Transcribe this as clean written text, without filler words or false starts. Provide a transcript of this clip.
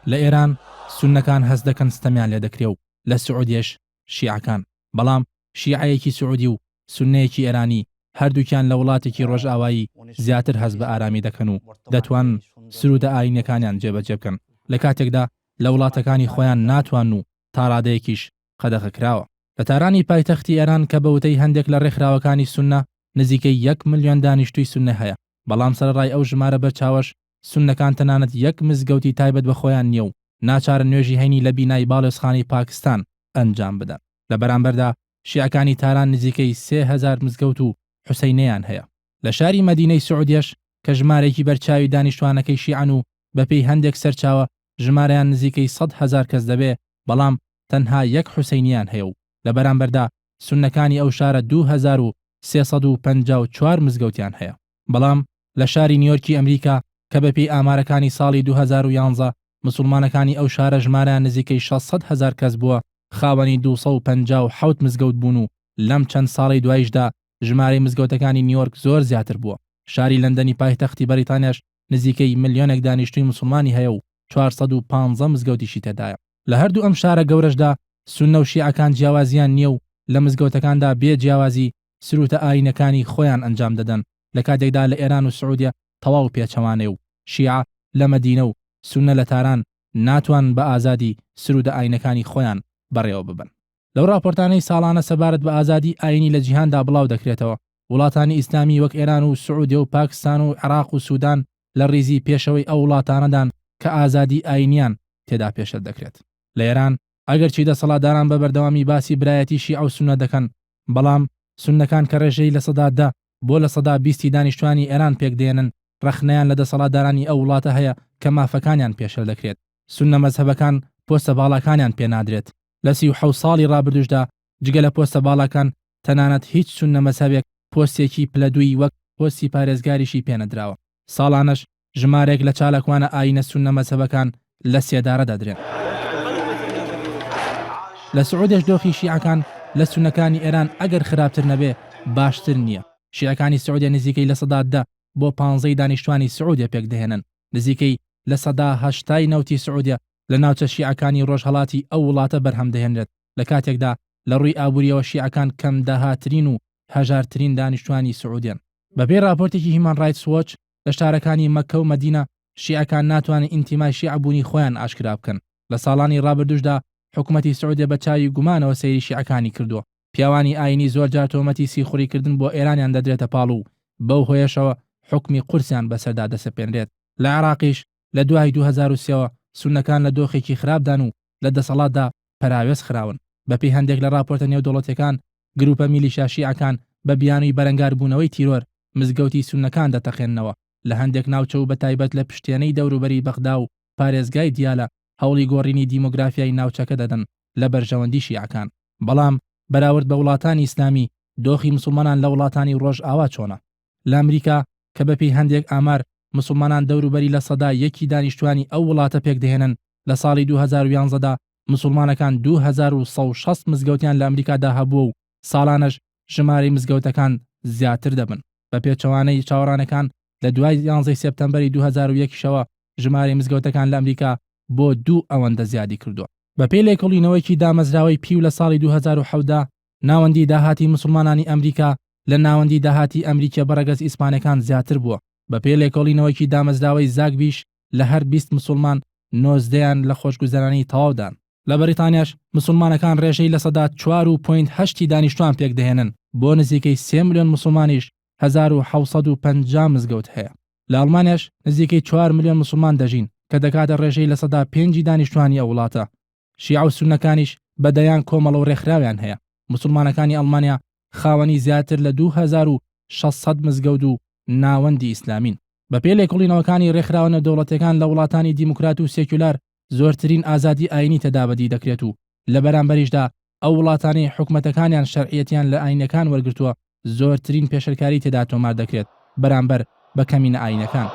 لە ئێران سوننەکان هەست دەکەن ستەمیان لێ دەکرێ و لە سعودیەش شیعەکان. بەڵام شیعەیەکی سعودی و سوننەیەکی ئێرانی هەردووکیان لە وڵاتێکی ڕۆژئاوایی زیاتر هەست بە ئارامی دەکەن و دەتوانن سروودە ئایینیەکانیان جێبەجێ بکەن لە کاتێکدا لە وڵاتەکانی خۆیان ناتوانن و تاڕادەیەکیش قەدەغە کراوە. لە تارانی پایتەختی ئێران کە بە وتەی هەندێک لە ڕێکخراوەکانی سوننە نزیکەی یەک ملیۆن دانیشتووی سوننە هەیە، بەڵام سەرەڕای ئەو ژمارە بەرچاوەش سوننەکان تەنانەت یەک مزگەوتی تایبەت بە خۆیان نییە و ناچارن نوێژی هەینی لە بینای باڵیۆزخانەی پاکستان ئەنجام بدەن. لە بەرامبەردا شیعەکانی تاران نزیکەی 3000 مزگەوت و حوسەینەیان هەیە. لە شاری مەدینەی سعودیەش کە ژمارەیەکی بەرچاوی دانیشتوانەکەی شیعەن و بەپێی هەندێک سەرچاوە ژمارەیان نزیکەی 100,000 کەس دەبێ، بەڵام تەنها یەک حوسەینیان هەیە و لە بەرامبەردا سوننەکانی ئەو شارە 2354 مزگەوتیان هەیە. بەڵام لە شاری نیۆرکی ئەمریکا کە بەپێی ئامارەکانی ساڵی 2011 مسوڵمانەکانی ئەو شارە ژمارەیان نزیکەی 600,000 کەس بووە خاوەنی 257 مزگەوت بوون و لەم چەند ساڵەی دواییشدا ژمارەی مزگەوتەکانی نیۆرک زۆر زیاتر بووە. شاری لەندەنی پایتەختی بەریتانیاش نزیکەی ملیۆنێک دانیشتووی مسوڵمانی هەیە و 415 مزگەوتیشی تێدایە. لە هەردوو ئەم شارە گەورەشدا سوننە و شیعەکان جیاوازییان نییە و لە مزگەوتەکاندا بێ جیاوازی سروتە ئایینەکانی خۆیان ئەنجام دەدەن، لە کاتێکدا لە ئێران و سعودیە تەواو پێچەوانەیە و شیعە لە مەدینە و سوننە لە تاران ناتوانن بە ئازادی سروودە ئایینەکانی خۆیان بەڕێوە ببەن. لەو ڕاپۆرتانەی ساڵانە سەبارەت بە ئازادی ئایینی لە جیهاندا بڵاو دەکرێتەوە، وڵاتانی ئیسلامی وەک ئێران و سعودیە و پاکستان و عێراق و سودان لە ڕیزی پێشەوەی ئەو وڵاتانەدان کە ئازادی ئایینیان تێدا پێشێل دەکرێت. لە ئێران ئەگەرچی دەسەڵاتداران بە بەردەوامی باسی برایەتی شیعە و سوننە دەکەن، بەڵام سوننەکان کە ڕێژەی 10% بۆ 20% ی دانیشتوانی ئێران پێکدەهێنن، ڕەخنەیان لە دەسەڵاتدارانی ئەو وڵاتە هەیە کە مافەکانیان پێشێل دەکرێت. سوننە مەزهەبەکان پۆستە باڵاکانیان پێ نادرێت. لە 37 ساڵی ڕابردووشدا جگە لە پۆستە باڵاکان، تەنانەت هیچ سوننە مەزهەبێک پۆستێکی پلە دووی وەک پۆستی پارێزگاریشی پێ نەدراوە. ساڵانەش ژمارەیەک لە چالاکوانە ئایینە سوننە مەزهەبەکان لە سێدارە دەدرێن. لە سعودیەش دۆخی شیعەکان لە سوننەکانی ئێران ئەگەر خراپتر نەبێ باشتر نییە. شیعەکانی سعودیە نزیکەی 10% بۆ پانزەی دانیشتوانی سعودیە پێکدەهێنن. نزیکەی 80% ی نەوتی سعودیە لە ناوچە شیعەکانی ڕۆژهەڵاتی ئەو وڵاتە بەرهەم دەهێنرێت، لە کاتێکدا لە ڕووی ئابوورییەوە شیعەکان کەم داهاترین و هەژارترین دانیشتوانی سعودیەن. بەپێی ڕاپۆرتێکی هیومان ڕایتس وۆچ، لە شارەکانی مەککە و مەدینە شیعەکان ناتوانن ئینتیمای شیعە بوونی خۆیان ئاشکرا بکەن. لە ساڵانی ڕابردووشدا حکومەتی سعودیە بە چاوی گومانەوە سەیری شیعەکانی کردووە. پیاوانی ئایینی زۆرجار تۆمەتی سیخوڕیکردن بۆ ئێرانیان دەدرێتە پاڵ و بەو هۆیەشەوە حوکمی قورسیان بەسەردا دەسەپێنرێت. لە عێراقیش لە دوای 2003 ەوە سوننەکان لە دۆخێکی خراپدان و لە دەسەڵاتدا پەراوێز خراون. بەپێی هەندێک لە ڕاپۆرتە نێودەوڵەتییەکان گروپە میلیشیا شیعەکان بە بیانووی بەرەنگاربوونەوەی تیرۆر، مزگەوتی سوننەکان دەتەقێننەوە. لە هەندێک ناوچە و بەتایبەت لە پشتێنەی دەوروبەری بەغدا و پارێزگای دیالە هەوڵی گۆڕینی دیمۆگرافیای ناوچەکە دەدەن لە بەرژەوەندی شیعەکان. بەڵام بەراورد بە وڵاتانی ئیسلامی، دۆخی مسوڵمانان لە وڵاتانی ڕۆژئاوا چۆنە؟ لە ئەمریکا کە بەپێی هەندێک ئامار مسوڵمانان دەوروبەری 1% دانیشتوانی ئەو وڵاتە پێکدەهێنن، لە ساڵی 2011 دا مسوڵمانەکان 2160 مزگەوتیان لە ئەمریکادا هەبووە و ساڵانەش ژمارەی مزگەوتەکان زیاتر دەبن. بە پێچەوانەی چاوەڕانەکان لە دوای یانزەی سێپتەمبەری 2001 یشەوە ژمارەی مزگەوتەکان لە ئەمریکا بۆ دوو ئەوەندە زیادی کردووە. بەپێی لێکۆڵینەوەیەکی دامەزراوەی پیو لە ساڵی 2007 دا ناوەندی داهاتی مسوڵمانانی ئەمریکا لە ناوەندی داهاتی ئەمریکیە بەڕەگەز ئیسپانەکان زیاتر بووە. بەپێی لێکۆڵینەوەیەکی دامەزراوەی زاگبیش لە هەر 20 مسوڵمان نۆزدەیان لە خۆشگوزەرانی تەواودان. لە بەریتانیاش مسوڵمانەکان ڕێژەی 4 و point هەشتی دانیشتوان پێکدەهێنن، بۆ نزیکەی سێ ملیۆن مسوڵمانیش 1750 مزگەوت هەیە. لە ئەڵمانیاش نزیکەی چوار ملیۆن مسوڵمان دەژین کە دەکاتە ڕێژەی 5% ی دانیشتوانی ئەو وڵاتە. شیعە و سوننەکانیش بە دەیان کۆمەڵە و ڕێکخراویان هەیە. مسوڵمانەکانی ئەڵمانیا خاوەنی زیاتر لە 2600 مزگەوت و ناوەندی ئیسلامین. بەپێی لێکۆڵینەوەکانی ڕێکخراوە نێودەوڵەتیەکان لە وڵاتانی دیموکرات و سێکیولار زۆرترین ئازادی ئایینی تێدا بەدی دەکرێت و لە بەرامبەریشدا ئەو وڵاتانەی حکومەتەکانیان شەرعیەتیان لە ئایینەکان وەرگرتووە زۆرترین پێشێلکاری تێدا تۆمار دەکرێت بەرامبەر بە کەمینە ئایینەکان.